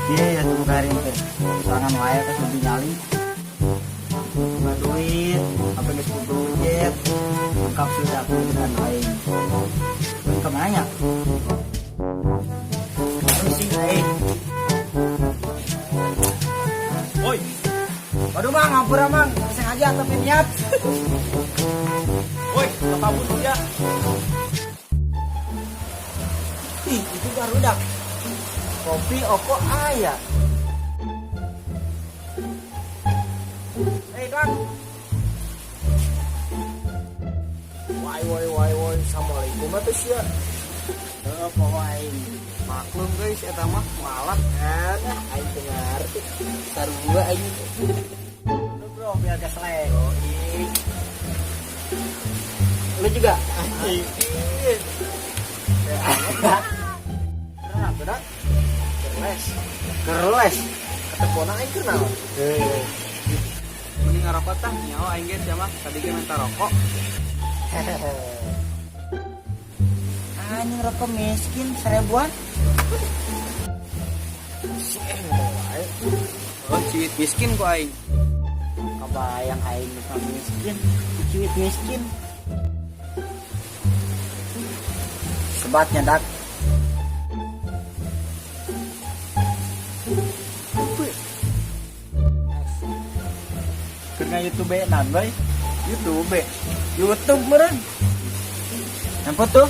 Iya ya tuh garing teh. Sorangan wae teh lebih nyali. Boga duit, apa geus kudu jet. Lengkap sudah aku dengan aing. Ini kemana nya? Pusing aing. Woi, Waduh, Mang, ampura, Mang, sengaja tapi niat. Woi, kabur ya. Ih, itu barudak. Kopi oko aya. Hei, Kang. Woi, woi, woi, woi, assalamualaikum atuh sia. Heeh, poho aing. Maklum guys, eta mah malah. Ah, aing teu ngarti. Sarua aing. Lu bro, biar keselek. Lu juga? Kenapa berat? Kerles. Kerles. Ketepona aing kenal. Mending ngarokok tah, nyawa aing ge sia mah tadi ge minta rokok. Anjing, rokok miskin seribuan. Si ngomong wae. Oh, ciwit miskin ku aing. Kebayang aing bisa miskin, ciwit miskin. Sebatnya dak. Keur YouTube nan bae. YouTube. YouTube meureun. Nampak tuh?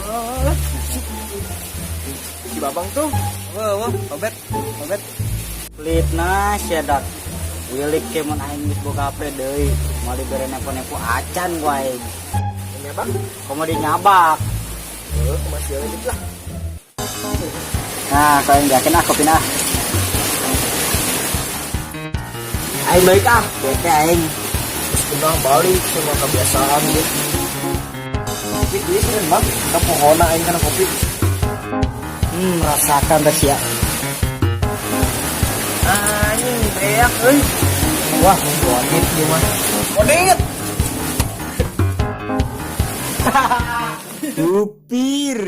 Oh, si Babang tuh. Wah, wah, obet, obet. Pelitna sia dak. Wilik ke mun aing geus boga HP deui, moal dibere nepo-nepo acan ku aing. Ini apa? Komo di nyabak. Oh, masih lanjut lah. Nah, kau yang yakin ah kopi nah. Aing balik ah, bete aing. Terus udah balik semua kebiasaan gitu. Kopi duit keren bang, kita pohona aing kana kopi. Rasakan dah sia. Anjing, teriak euy. Wah, bonit gimana? Bonit. Supir.